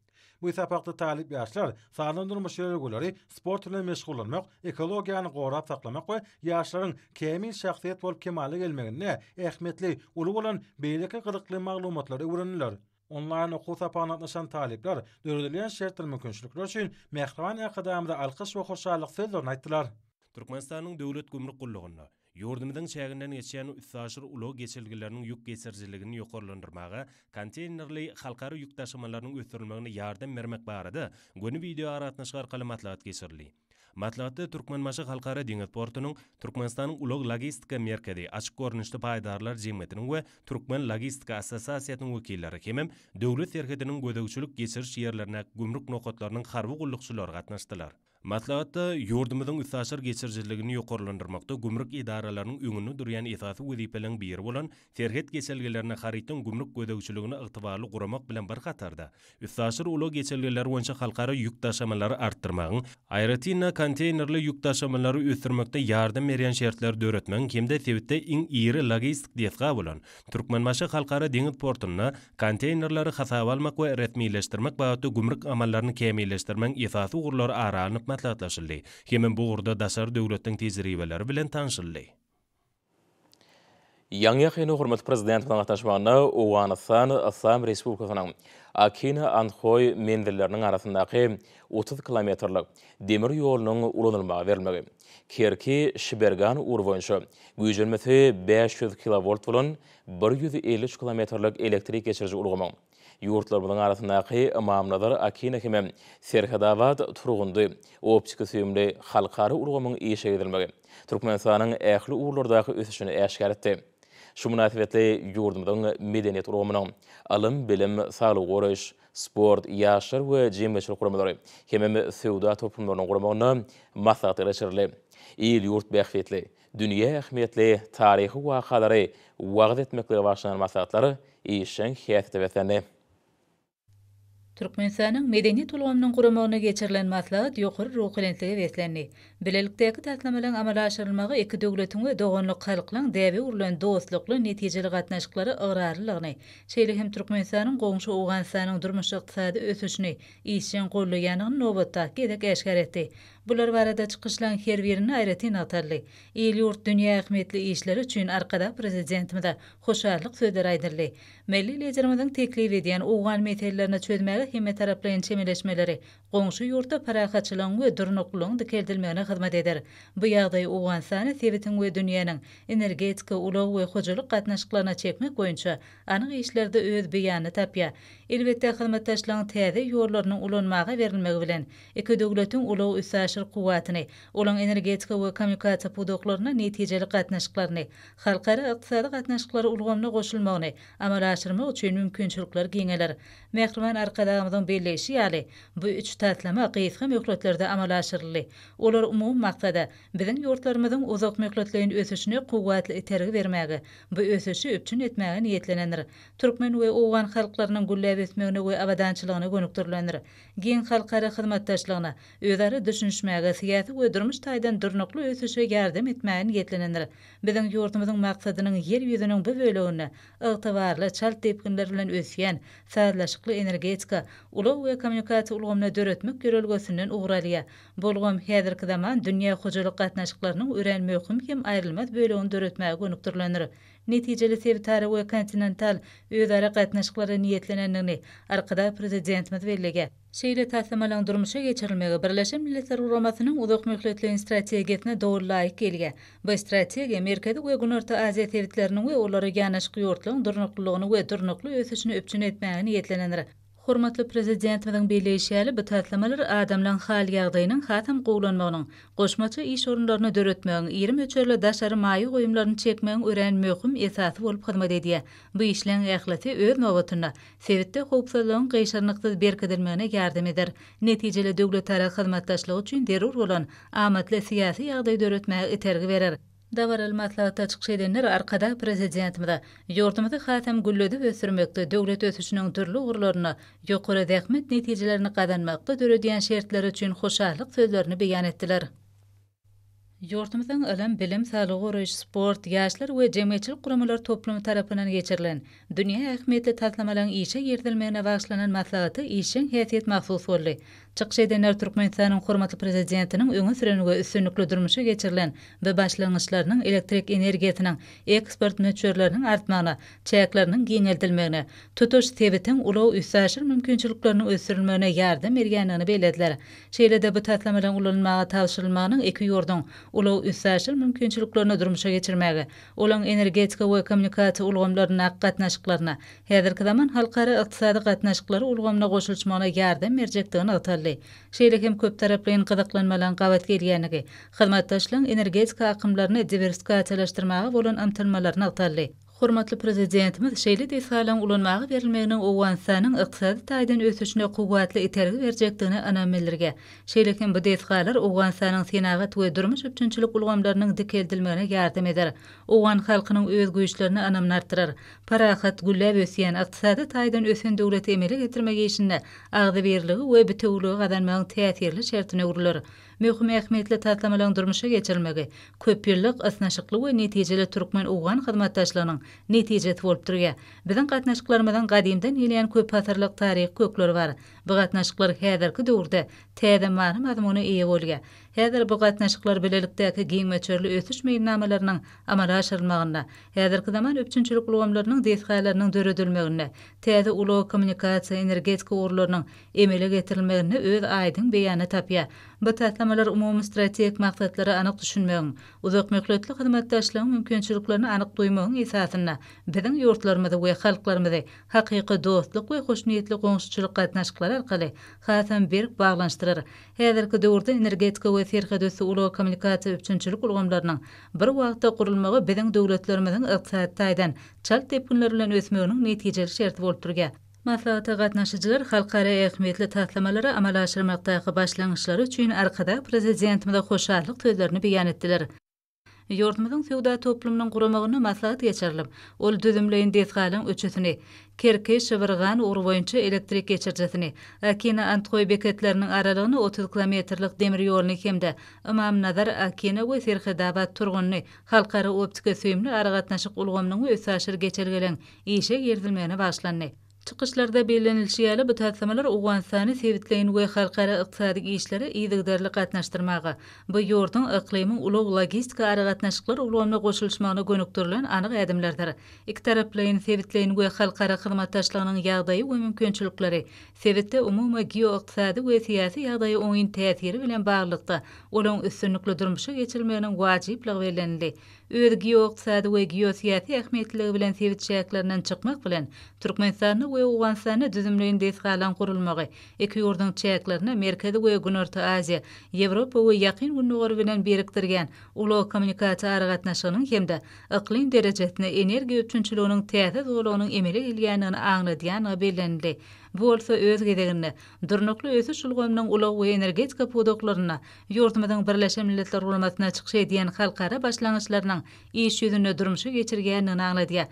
Bu sapakda talyp ýaşlar sagdyn durmuş ýörelgeleri, sport bilen meşgullanmak, ekologiýany gorap saklamak we ýaşlaryň kämil şahsyýet bolup kemala gelmeginde ähmiýetli uly bolan beýleki gyzykly maglumatlary öwrendiler. Onlaýn okuw sapagyna gatnaşan talyplar döredilýän şertdir mümkinçilikler üçin mähriban Arkadagymyza alkyş we hoşallyk sözlerini aýtdylar. Türkmenistanyň Döwlet gümrük gullugynda ýurdumyzyň çäginden geçýän üstaşyr ulag geçelgeleriniň ýük geçirijiligini ýokarlandyrmaga, konteynerli halkara ýük daşamalarynyň ösdürilmegine ýardam bermek barada göni wideoaragatnaşyk arkaly maslahat geçirildi. Maslahatda Türkmenbaşy Halkara deňiz portunyň, Türkmenistanyň Ulag-logistika merkezi açyk görnüşli paýdarlar jemgyýetiniň we Türkmen logistika assosiasiýasynyň wekilleri hemem Döwlet serhediniň gözegçilik-geçiriş ýerlerindäki gümrük nokatlarynyň harby gullukçylary gatnaşdylar. Maslahatda ýurdumyzyň üstaşyr geçirijiligini ýokarlandyrmakda gümrük edaralarynyň öňünde durýan esasy wezipeleriň biri bolan serhet geçelgelerinde harytlaryň gümrük gözegçiligini ygtybarly guramak bilen bir hatarda, üstaşyr ulag geçelgeleri boýunça halkara ýük daşamalary artdyrmagyň, aýratyn-da, konteýnerli ýük daşamalary ösdürmekde ýardam berýän şertleri döretmegiň hem-de sebitde iň iri logistik desga bolan Türkmenbaşy Halkara deňiz portunda konteýnerleri hasaba almak we resmileşdirmek babatda gümrük amallaryny kämilleşdirmegiň esasy ugurlary ara alnyp maslahatlaşyldy hemem bu ugurda daşary döwletliň tejribeleri bilen tanşyldy. Ýaňy-ýakynda hormatly Prezidentimiziň gatnaşmagynda Owganystan Yslam Respublikasynyň Akina-Andhoý menzilleriniň arasyndaky 30 kilometrlik demir ýolunyň ulanylmaga berilmegi, Kerki-Şibergan ugry boýunça güýjenmesi 500 kilowolt bolan 153 kilometrlik elektrik geçiriji ulgamyň, ýurtlarymyzyň arasyndaky Ymamnazar-Akina hemem Serhetabat-Turgundy optiki-süýümli halkara ulgamyň işe girizilmegi Türkmenistanyň ähli ugurlardaky ösüşini äşgär etdi. Şu mynasybetli ýurdumyzyň medeniýet ulgamynyň, ylym-bilim, saglygy goraýyş, sport, ýaşlar we jemgyýetçilik guramalary hemem söwda toplumlarynyň guramagynda maslahatlar geçirildi. Il-ýurt bähbitli, dünýä ähmiýetli taryhy wakalary wagyz etmeklige bagyşlanan maslahatlar işjeň häsiýete beslendi. Türkmenistanyň medeniýet ulgamynyň guramagynda geçirilen maslahat ýokary ruhubelentlige beslendi. Bilelikdäki taslamalaryň amala aşyrylmagy iki döwletiň we doganlyk halklaryň däbe öwrülen dostlukly, netijeli gatnaşyklara ygrarlylygyny, şeýle hem Türkmenistanyň goňşy Owganystanyň durmuş-ykdysady ösüşini işjeň goldaýandygyny nobatdaky gezek äşgär etdi. Bular barada çykyşlaryň her birinde aýratyn nygtaldy. Il-ýurt, dünýä ähmiýetli işleri üçin Arkadag Prezidentimize hoşallyk sözleri aýdyldy. Milli Liderimiziň teklip edýän owgan meselelerini çözmäge hemmetaraplaýyn çemeleşmeleri goňşy ýurtda parahatçylygyň we durnuklylygyň dikeldilmegine hyzmat eder. Bu ýagdaý Owganystany sebitiň we dünýäniň energetika, ulag we hojalyk gatnaşyklaryna çekmek boýunça anyk işlerde öz beýanyny tapýar. Elbetde, hyzmatdaşlygyň täze ýollarynyň ulanmaga berilmegi bilen, iki döwletiň ulag-üstaşyr kuwwatyny, olaň energetika we kommunikasiýa pudaklarynda netijeli gatnaşyklaryny, halkara ykdysady gatnaşyklary ulgamyna goşulmagyny amala aşyrmak üçin mümkinçilikler giňeler. Mähriban Arkadagymyzyň belleýşi ýaly, bu üç. taslama gysga möhletlerde amala aşyryldy. Olar umumy maksada, biziň ýurtlarymyzyň uzakmöhletleýin ösüşine kuwwatly itergi bermäge, bu ösüşi üpjün etmäge niýetlenendir. Türkmen we owgan halklarynyň gülläp ösmegine we abadançylygyna gönükdirilendir. Giň halkara hyzmatdaşlygyna, özara düşünişmäge, syýasy we durmuş taýdan durnukly ösüşe ýardam etmäge niýetlenendir. Biziň ýurdumyzyň maksadynyň Ýer ýüzüniň bu böleginde ygtybarly, çalt depginler bilen ösýän, sazlaşykly energetika, ulag we kommunikasiýa ulgamyny döretmek ýörelgesinden ugur alýar. Bu ulgam häzirki zaman dünýä hojalyk gatnaşyklarynyň örän möhüm hem aýrylmaz bölegini döretmäge gönükdirilendir. Netijeli sebitara we kontinental özara gatnaşyklara niýetlenendigini Arkadag Prezidentimiz belleýär. Şeýle taslamalaryň durmuşa geçirilmegi Birleşen Milletler Guramasynyň uzakmöhletleýin strategiýasyna doly laýyk gelýär. Bu strategiýa Merkezi we Günorta Aziýa sebitleriniň we olara ýanaşyk ýurtlaryň durnuklylygyny we durnukly ösüşini üpjün etmäge niýetlenendir. Hormatly Prezidentimiziň belleýşi ýaly, bu taslamalar adamlaryň hal-ýagdaýynyň hasam gowulanmagynyň, goşmaça iş orunlaryny döretmegiň, iri möçberli daşary maýa goýumlaryny çekmegiň örän möhüm esasy bolup hyzmat edýär. Bu işleň ählisi, öz nobatynda, sebitde howpsuzlygyň gyşarnyksyz berkidilmegine ýardam eder, netijeli döwletara hyzmatdaşlygy üçin zerur bolan amatly syýasy ýagdaý döretmäge itergi berer. Dabaraly maslahatda çykyş edenler Arkadag Prezidentimize ýurdumyzy hasam gülledip ösdürmekde, döwlet ösüşiniň dürli ugurlarynda ýokary zähmet netijelerini gazanmakda döredýän şertleri üçin hoşallyk sözlerini beýan etdiler. Ýurdumyzyň ylym, bilim, saglygy goraýyş, sport, ýaşlar we jemgyýetçilik guramalary toplumy tarapyndan geçirilen, dünýä ähmiýetli taslamalaryň işe girizilmegine bagyşlanan maslahata işjeň häsiýet mahsus boldy. Çykyş edenler Türkmenistanyň hormatly Prezidentiniň öňe süren we üstünlikli durmuşa geçirilen bu başlangyçlarynyň elektrik energiýasynyň eksport möçberleriniň artmagyna, çäkleriniň giňeldilmegine, tutuş sebitiň ulag-üstaşyr mümkinçilikleriniň ösdürilmegine ýardam berýändigini bellediler. Şeýle-de bu taslamalaryň ulanylmaga tabşyrylmagynyň iki ýurduň ulag-üstaşyr mümkinçiliklerini durmuşa geçirmäge, olaryň energetika we kommunikasiýa ulgamlaryndaky gatnaşyklaryna, häzirki zaman halkara ykdysady gatnaşyklary ulgamyna goşulyşmagyna ýardam berjekdigi nygtaldy. Şeýle hem köptaraplaýyn gyzyklanmalaryň gabat gelýändigi, hyzmatdaşlygyň energetika akymlaryny diwersifikasiýalaşdyrmaga bolan ymtylmalary nygtaldy. Hormatly Prezidentimiz şeýle desgalaryň ulanmaga berilmeginiň Owganystanyň ykdysady taýdan ösüşine kuwwatly itergi berjekdigine ynam bildirýär. Şeýle hem bu desgalar Owganystanyň senagat we durmuş üpjünçilik ulgamlarynyň dikeldilmegine ýardam eder, owgan halkynyň öz güýçlerine ynamyny artdyrar, parahat, gülläp ösýän, ykdysady taýdan ösen döwleti emele getirmek işinde agzybirligi we bitewüligi gazanmagyň täsirli şertine öwrüler. Möhüm ähmiýetli taslamalaryň durmuşa geçirilmegi köpýyllyk, ysnyşykly we netijeli türkmen-owgan hyzmatdaşlygynyň netijesi bolup durýar. Biziň gatnaşyklarymyzyň gadymdan gelýän köpasyrlyk taryhy kökleri bar. Bu gatnaşyklar häzirki döwürde täze many-mazmuna eýe bolýar. Häzir bu gatnaşyklar bilelikdäki giň möçberli ösüş meýilnamalarynyň amala aşyrylmagynda, häzirki zaman üpjünçilik ulgamlarynyň desgalarynyň döredilmeginde, täze ulag-kommunikasiýa, energetika ugurlarynyň emele getirilmeginde öz aýdyň beýanyny tapýar. Bu taslamalar umumy strategik maksatlara anyk düşünmegiň, uzakmöhletli hyzmatdaşlygyň mümkinçiliklerini anyk duýmagyň esasynda biziň ýurtlarymyzy we halklarymyzy hakyky dostluk we hoşniýetli goňşuçylyk gatnaşyklary arkaly hasam berk baglanyşdyrar. Häzirki döwürde energetika we serhetüsti ulag-kommunikasiýa üpjünçilik ulgamlarynyň bir wagtda gurulmagy biziň döwletlerimiziň ykdysady taýdan çalt depginler bilen ösmeginiň netijeli şerti bolup durýar. Maslahata gatnaşyjylar halkara ähmiýetli taslamalary amala aşyrmakdaky başlangyçlary üçin Arkadag Prezidentimize hoşallyk sözlerini beýan etdiler. Ýurdumyzyň söwda toplumynyň guramagynda maslahat geçirilip, ol düzümleýin desgalaryň üçüsini, Kerki, Şybyrgan ugry boýunça elektrik geçirijisini, Akina, Anthoý beketleriniň aralygyny 30 kilometrlik demir ýoluny hem-de Ymamnazar, Akina we Serhedabat, Turgundy halkara optika-süýümli aragatnaşyk ulgamynyň we üstaşyr geçelgeleň işe girizilmegine bagyşlandy. Çykyşlarda bellenilişi ýaly, bu taslamalar Owganystany sebitleýin we halkara ykdysady işlere yzygiderli gatnaşdyrmaga, bu ýurduň yklymyň ulag-logistika aragatnaşyklar ulgamyna goşulyşmagyna gönükdirilen anyk ädimlerdir. Ikitaraplaýyn, sebitleýin we halkara hyzmatdaşlygynyň ýagdaýy we mümkinçilikleri, sebitde umumy geoykdysady we syýasy ýagdaýa oňyn täsiri bilen baglylykda, olaryň üstünlikli durmuşa geçirilmeginiň wajyplygy bellenildi. Öz geoykdysady we geosyýasy ähmiýetliligi bilen sebit çäklerinden çykmak bilen, Türkmenistanda we Owganystanda düzümleýin desgalaryň gurulmagy, iki ýurduň çäklerini Merkezi we Günorta Aziýa, Ýewropa we Ýakyn Gündogary bilen birikdirýän ulag-kommunikasiýa aragatnaşygynyň hem-de yklym derejesinde energiýa üpjünçiliginiň täze zolagynyň emele gelýändigini aňladýandygy bellenildi. Bu bolsa öz gezeginde, durnukly ösüş ulgamynyň ulag we energetika pudaklarynda ýurdumyzyň Birleşen Milletler Guramasyna çykyş edýän halkara başlangyçlarynyň iş ýüzünde durmuşa geçirýändigini aňladýar.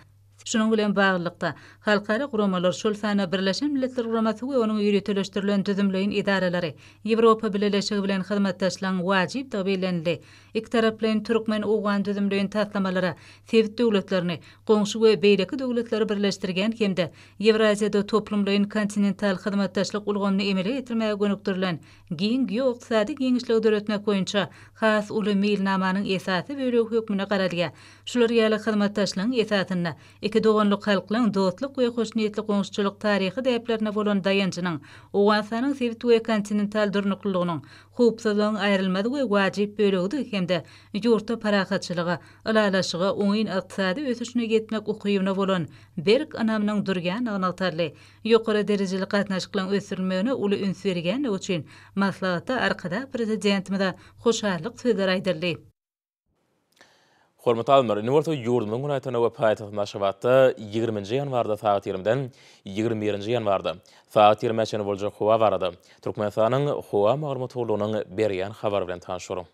Şunuň bilen baglylykda, halkara guramalar, şol sanda Birleşen Milletler Guramasy we onuň ýöriteleşdirilen düzümleýin edaralary, Ýewropa Bileleşigi bilen hyzmatdaşlygyň wajypdygy bellenildi. Ikitaraplaýyn türkmen-owgan düzümleýin taslamalara sebit döwletlerini, goňşy we beýleki döwletleri birleşdirýän hem-de Ýewraziýada toplumlaýyn kontinental hyzmatdaşlyk ulgamyny emele getirmäge gönükdirilen giň geoykdysady giňişligi döretmek boýunça has uly meýilnamanyň esasy bölegi hökmünde garalýar. Şular ýaly hyzmatdaşlygyň esasynda iki doganlyk halklaryň dostluk we hoşniýetli goňşuçylyk taryhy däplerine bolan daýanjynyň, Owganystanyň sebit we kontinental durnuklylygynyň, howpsuzlygyň aýrylmaz we wajyp bölegidigi hem-de ýurtda parahatçylyga, ylalaşyga, oňyn ykdysady ösüşine ýetmek ukybyna bolan berk ynamynyň durýandygy nygtaldy. Ýokary derejeli gatnaşyklaryň ösdürilmegine uly üns berýändigi üçin maslahatda Arkadag Prezidentimize hoşallyk sözleri aýdyldy. Hormatly alymlar, indi bolsa ýurdumyzyň welaýatlarynda we paýtagtymyz Aşgabatda ýigriminji ýanwarda sagat ýigrimiden ýigrimi birinji ýanwarda sagat ýigrimä çenli boljak howa barada Türkmenistanyň Howa maglumat gullugynyň berýän habary bilen tanyş boluň.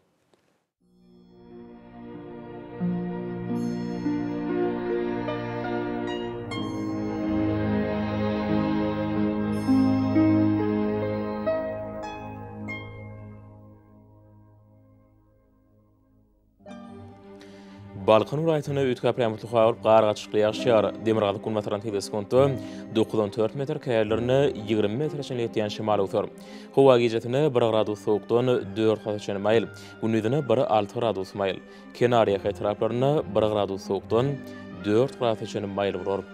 Balkan welaýatynda üýtgäp ýagmurly howa bolup, gar gatyşykly ýagyş ýagar. Demirgazyk-günbatardan tizligi sekuntda 9-14 metr, käýerlerinde 20 metre çenli ýetýän şemal öwser. Howa gijesine bir gradus sowukdan dört grasa çenli maýyl, gündizine bir alty gradus maýyl. Kenarýaka etraplarynda bir gradus sowukdan dört grasa çenli maýyl bolar.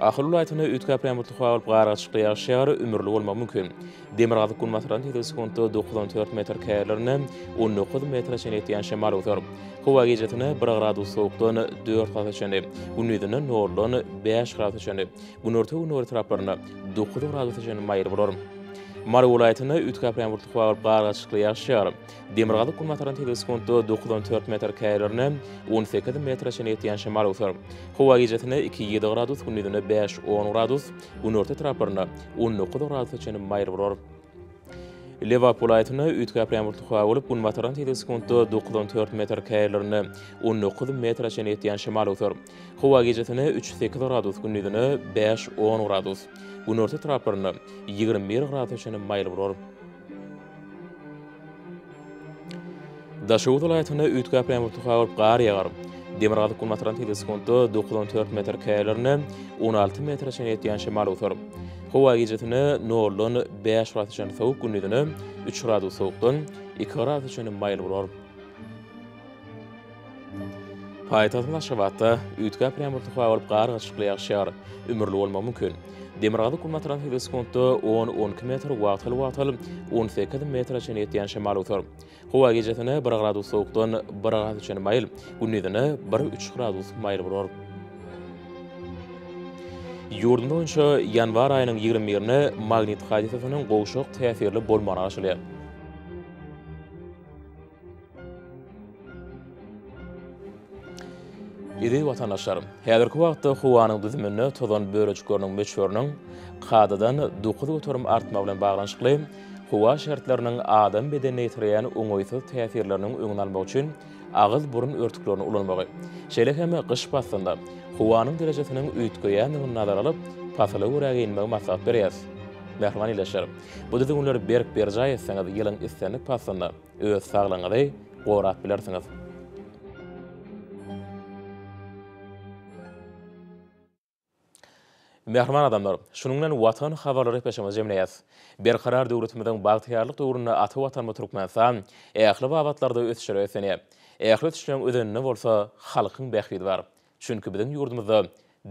Ahal welaýatynda üýtgäp ýagmurly howa bolup, gar gatyşykly ýagyş ýagar, ümürli bolmagy mümkin. Demirgazyk-günbatardan tizligi sekuntda 9-14 metr, käýerlerinde 19 metre çenli ýetýän şemal öwser. Howa gijesine bir gradus sowukdan dört grasa çenli, gündizine noldan bäş grasa çenli, günorta-gündogar etraplarynda dokuz gradusa çenli maýyl bolar. Mary welaýatynda üýtgäp ýagmurly howa bolup, gar gatyşykly ýagyş ýagar. Demirgazyk-günbatardan tizligi sekuntda 9-14 metr, käýerlerinde 18 metre çenli ýetýän şemal öwser. Howa gijesine iki, ýedi gradus, gündizine bäş, on gradus, günorta etraplarynda 19 gradusa çenli maýyl bolar. Lebap welaýatynda üýtgäp ýagmurly howa bolup, günbatardan tizligi sekuntda 9-14 metr, käýerlerinde 19 metre çenli ýetýän şemal öwser. Howa gijesine üç, sekiz gradus, gündizine bäş, on gradus, günorta etraplarynda 21 gradusa çenli maýyl bolar. Daşoguz welaýatynda üýtgäp ýagmurly howa bolup, gar ýagar. Demirgazyk-günbatardan tizligi sekuntda 9-14 metr, käýerlerinde 16 metre çenli ýetýän şemal öwser. Howa gijesine noldan bäş grasa çenli sowuk, gündizine üç gradus sowukdan iki grasa çenli maýyl bolar. Paýtagtymyz Aşgabatda üýtgäp ýagmurly howa bolup, gar gatyşykly ýagyş ýagar. Ümürli bolmagy mümkin. Demirgazyk-günbatardan tizligi sekuntda on-on iki metr, wagtal-wagtal 18 metre çenli ýetýän şemal öwser. Howa gijesine bir gradus sowukdan bir grasa çenli maýyl, gündizine bir-üç gradus maýyl bolar. Ýurdumyz boýunça ýanwar aýynyň ýigrimi birine magnit hadysasynyň gowşak täsirli bolmagyna garaşylýar. Eziz watandaşlar, häzirki wagtda howanyň düzüminde tozan bölejikleriniň möçberiniň kadadan 9% artmagy bilen baglanyşykly howa şertleriniň adam bedenine ýetirýän oňaýsyz täsirleriniň öňüni almak üçin agyz-burun örtüklerini ulanmagy, şeýle hem gyş paslynda howanyň derejesiniň üýtgeýändigini nazara alyp, pasyla görä geýinmegi maslahat berýäris. Mähriban ildeşler, bu düzgünleri berk berjaý etseňiz, ýylyň islendik paslynda Öz saglygyňyzy gorap bilersiňiz. Mähriban adamlar, şunuň bilen Watan habarlary gepleşigimizi jemleýäris. Berkarar döwletimiziň bagtyýarlyk döwründe ata Watanymyz Türkmenistan ähli babatlarda ösüşlere beslenýär. Ähli ösüşleriň özeninde bolsa halkyň bähbidi bar. Çünki biziň ýurdumyzda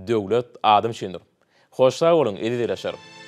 döwlet adam üçindir. Hoş sag boluň, eziz ildeşler!